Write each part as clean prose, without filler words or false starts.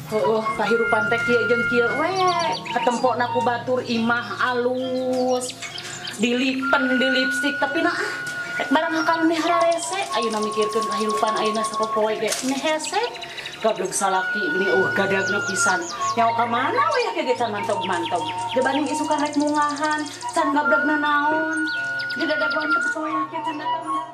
Heueuh, kahirupan teh kieu jeung kieu we. Katempokna ku batur imah alus. Dilipen di lipstik tapi nah rek barang hakal nih hararese ayeuna mikirkeun kahirupan ayeuna sapopoe ge meh hese. Gablug salaki ini gadagna pisan. Nyawa ka mana we ya ge can mantog-mantog. Dibanding isukan rek mungahan, can gablugna naon. Di dadaguan teh poe ya can datang.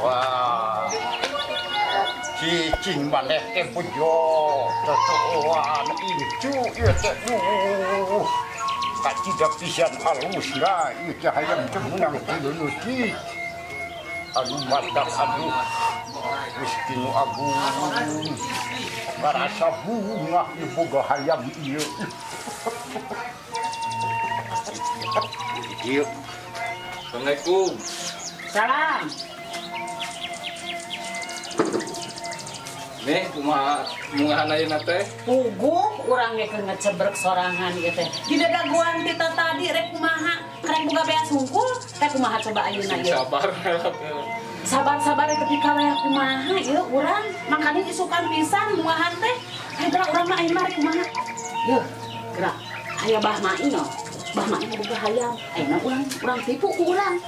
Wah, cicing maneh teh bejo, cocoan incu ieu teh kacida pisan halusna ieu teh hayam teh meunang tileutik. Anu matak aduh, Gusti nu agung, barasa bungah ieu boga hayam ieu. Ieu. Assalamualaikum. Salam. Nih, kumaha mungahan ayeuna teh? Puguh urang ge keur ngecebrek sorangan ieu teh. Di dadaguan ti tadi rek kumaha? Karek boga beas hungkul, teh kumaha coba ayeuna ieu? Sabar. Sabar-sabar tapi ka we kumaha ieu urang? Makanya isukan pisan mungahan teh. Hayu gerak urang mah ayeuna rek kumaha? Yeuh, gerak. Aya Bah Main. Bah Main boga hayam. Ayeuna urang tipu ku urang.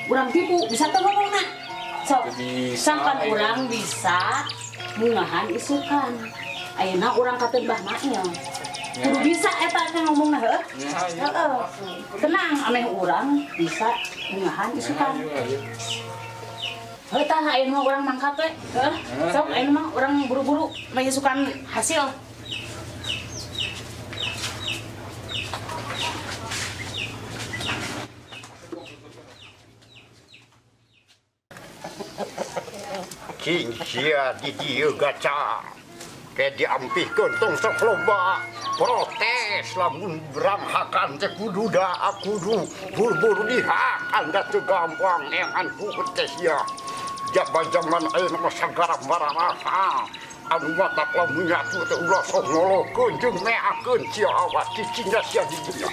Urang tipu bisa teu ngomongna? Sok, sangkan urang bisa mungahan isukan. Ayeuna urang kateun Bah Mail. Kudu bisa eta teh ngomongna heuh. Heeh. Tenang ameh urang bisa mungahan isukan. Heuh tah ayeuna mah urang mangkat we. Heuh. Sok ayeuna mah urang buru-buru mah hasil. Cing sia di dieu gaca. Ke diampihkeun tong sok loba protes lamun beranghakan teh kudu da kudu buru-buru dihakan da teu gampang neangan buut teh sia. Jaman-jaman ayeuna mah sagara mararaha. Anu matak lamun nyatu teh ulah sok ngolokeun jeung meakeun sia awas cicing sia di dieu.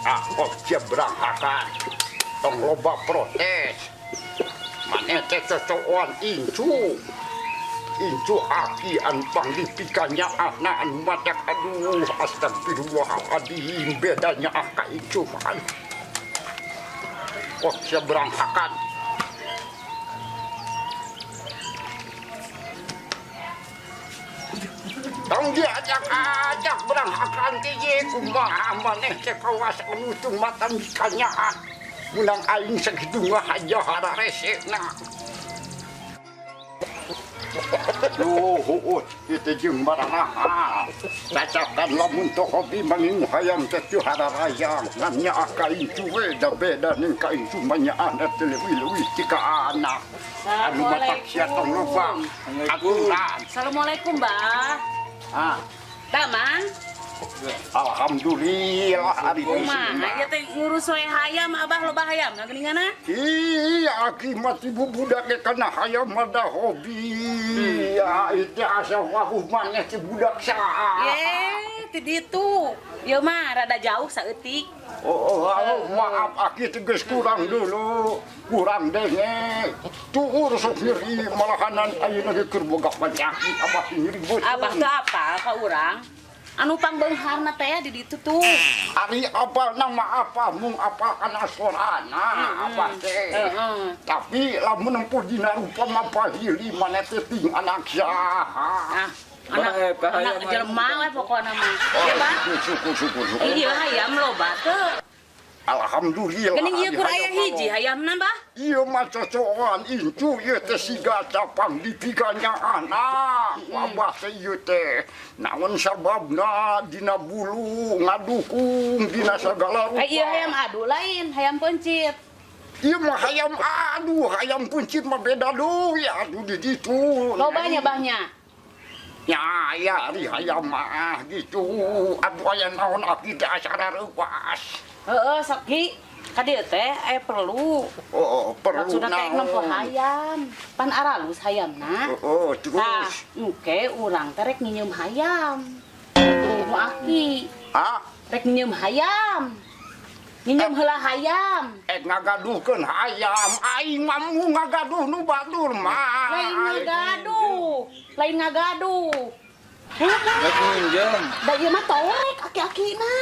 Aku siap beranghakan tong loba protes maneh teh cocokan incu incu aki anu pangdipikannya ahna anu matak aduh astagfirullahaladzim bedanya ah ka incu mah kok siap beranghakan. Tong diajak-ajak beranghakan teh ye kumaha maneh teh kawas anu tumatan dikanyaan munang aing sakitu mah aja hararesena. Duh, huut ieu teh jeung maranaha. Cacakan lamun teu hobi mangingu hayam teh teu hararayang ngan nyaah ka incu we da beda ning ka incu mah nyaahna teh leuwih-leuwih ti ka anak. Anu matak sia tong loba aturan. Assalamualaikum, Bah. Ah. Damang. Alhamdulillah ari kumaha ieu teh ngurus we hayam abah loba hayam na geuninganna? Ih, aki mah ti budak ge kana hayam mah da hobi. Ya itu asa wahuh maneh ti budak saha. Ye, ti ditu. Ieu mah rada jauh saeutik. Oh, maaf aki teh geus kurang dulu, kurang denge. Tuur sok nyeri malahanan ayeuna ge keur boga penyakit abah nyeri beuteung. Abah teu apal ka urang? Anu pangbeungharna teh di ditu tuh. Ari apalna mah apa mung apal kana sorana abah teh. Tapi lamun nempuh dina rupa mah pahili maneh teh ting anak saha. Ah, anak jelema we pokona mah. Ieu Bah. Syukur syukur syukur. Ieu hayam loba teu. Alhamdulillah. Geuning ieu kur aya hiji hayamna Bah. Ieu mah cocokan incu ieu teh siga capang dipikanya anak. Abah teh ieu teh naon sababna dina bulu ngadukung dina sagala rupa. Ieu hayam adu lain, hayam pencit. Ieu mah hayam adu, hayam pencit mah beda deui adu di ditu. Lobanya Bahnya. Ya, ya ari hayam mah gitu. Adu aya naon aki teh asa reuwas. Heeh, sok ki. Ka dieu teh aya perlu. Oh, perlu maksudna teh nempo hayam. Pan aralus hayamna. Oh, terus. Tah, engke urang teh rek nginyeum hayam. Nu aki. Hah? Rek nginyeum hayam. Nginyeum heula hayam. Ngagaduhkeun hayam. Aing mah mu ngagaduh nu batur mah. Lain ngagaduh. Lain ngagaduh. Rek nginjem. Da ieu mah torek aki-akina.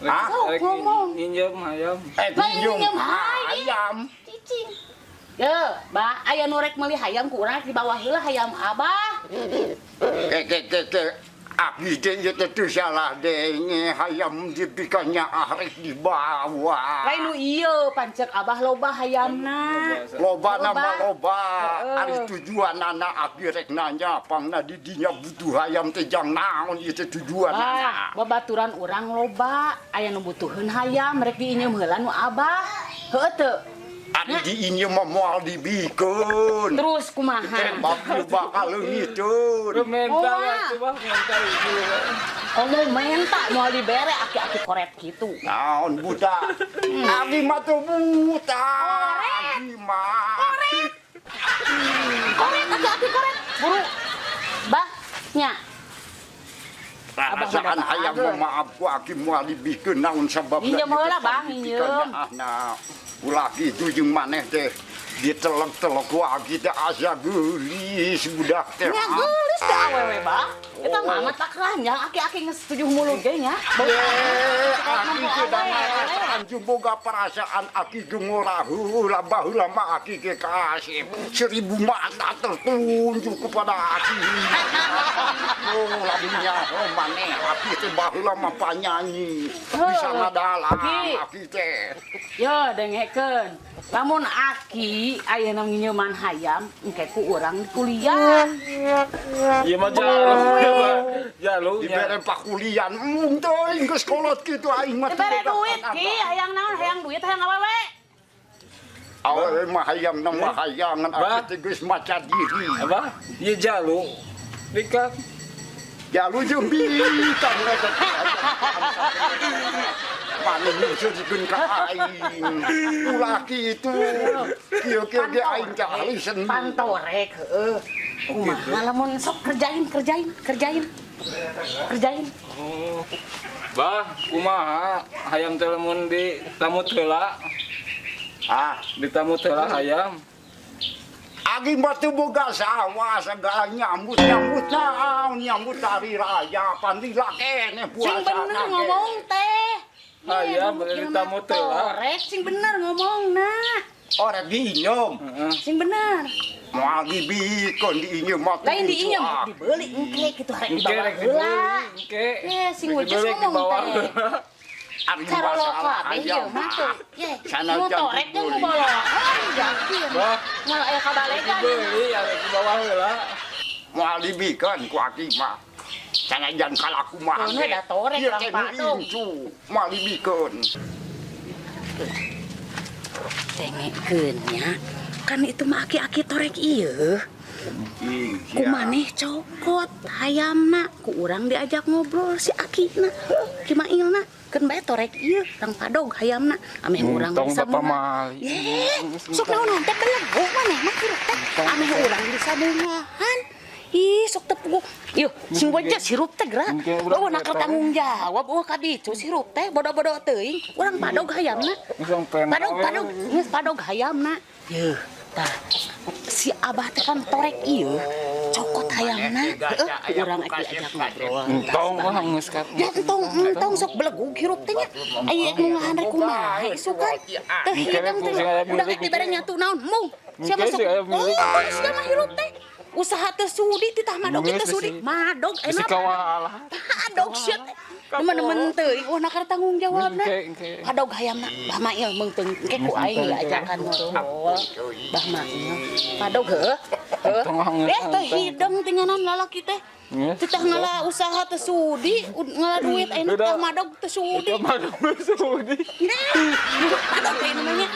Hah? Sok ngomong. Nginjem hayam. Lain nginjem hayam. Cicing. Ye, bah, aya nu rek meuli hayam ku urang di bawah heula hayam abah. Ke. Aki teh ieu teh teu salah denge hayam dipikannya arek di bawah. Lain nu ieu pancek abah loba hayamna. Loba nama loba. Ari tujuanana aki rek nanya pangna di dinya butuh hayam teh jang naon ieu teh tujuanana. Babaturan urang loba aya nu butuheun hayam rek diinyeum heula nu abah. Heueuh teu? Ari diinyeum mah moal dibikeun. Terus kumaha? Bakal bakal leungiteun. Menta atuh bah, menta ieu. Kamu menta moal dibere aki-aki koret kitu. Naon buta? Abi mah teu buta. Abi mah. Koret. Koret aki-aki koret. Buru. Bah, nya. Perasaan hayam mah maaf ku aki moal dibikeun naon sababna. Nginjem heula bah, nginjem. Nah, ulah kitu jeung maneh teh ditelek-telek ku aki teh asa geulis budak teh. Nya geulis teh awewe bah. Eta mah mah tak ranjang aki-aki geus 7 mulut ge nya. Aki teh da ngarasaan jeung boga perasaan aki jeung ora heula baheula mah aki ge kasep. 1000 mata tertunjuk kepada aki. Oh, lagunya oh maneh aki teh baheula mah panyanyi. Bisa ngadalang aki teh. Yo dengekeun. Lamun aki ayeuna nginyeman hayam engke ku urang kuliah. Ieu mah jalu. Jalu dibere pakulian mung teuing geus kolot kitu aing mah. Dibere duit ki hayang naon hayang duit hayang awewe. Awewe mah hayang na mah hayangan aki teh geus maca diri. Abah, ieu jalu. Bikang. Jalu jeung bikang eta. Maneh nyusutkeun ka aing. Ulah kitu. Kieu-kieu ge aing teh ahli seni. Pantorek heueuh. Kumaha lamun sok kerjain. Oh. Bah, kumaha hayam teh lamun ditamut heula? Ah, ditamut heula hayam. Aki mah teu boga sawah sagala nyambut naon nyambut hari raya pan lila keneh puasa. Sing bener ngomong teh. Hayam ditamut heula. Torek sing bener ngomongna. Ora diinyeum. Sing bener. Moal dibikeun diinyeum mah. Lain diinyeum dibeli engke kitu rek dibawa heula. Engke. Ye sing wujud ngomong teh. Ari masalah hayam mah. Ye, nu torek jeung nu boloan yakin. Moal aya kabalegan. Dibeli aya di bawah heula. Moal dibikeun ku aki mah. Sanajan kalaku mah. Keun da torek urang padong. Moal dibikeun. Dengekeun nya. Kan itu mah aki-aki torek ieu. Ku maneh cokot hayamna, ku urang diajak ngobrol si akina, ki Mailna. Keun bae torek ieu urang padog hayamna, ameh urang bisa mungahan. Ye, sok naon teh belegu maneh mah hirup teh. Ameh urang bisa mungahan. Ih, sok teu puguh. Yuh, sing wajah sirup teh geura. Eueuh nak tanggung jawab eueuh ka ditu sirup teh bodo-bodo teuing. Urang padog hayamna. Padog, geus padog hayamna. Yeuh, tah. Si abah teh kan torek ieu, cokot hayamna. Heueuh, urang diajak ngobrol. Entong mah geus ka. Ya entong sok belegug hirup teh nya. Aya mungahan rek kumaha isukan. Teu hidung teh udah rek dibere nyatu naon mung. Sia masuk. Oh, sia mah hirup teh. Usaha teu sudi titah madog teu sudi. Madog enak. Padog sia teh. Nemen-nemen teuing eueuh nak tanggung jawabna. Padog hayamna Bah Mail meung teu engke ku aing diajakan ngobrol. Bah Mail. Padog heueuh. Eh teu hidung tinganan lalaki teh. Titah ngala usaha teu sudi, ngala duit ayeuna tah madog teu sudi. Madog teu sudi. Padog teh namanya.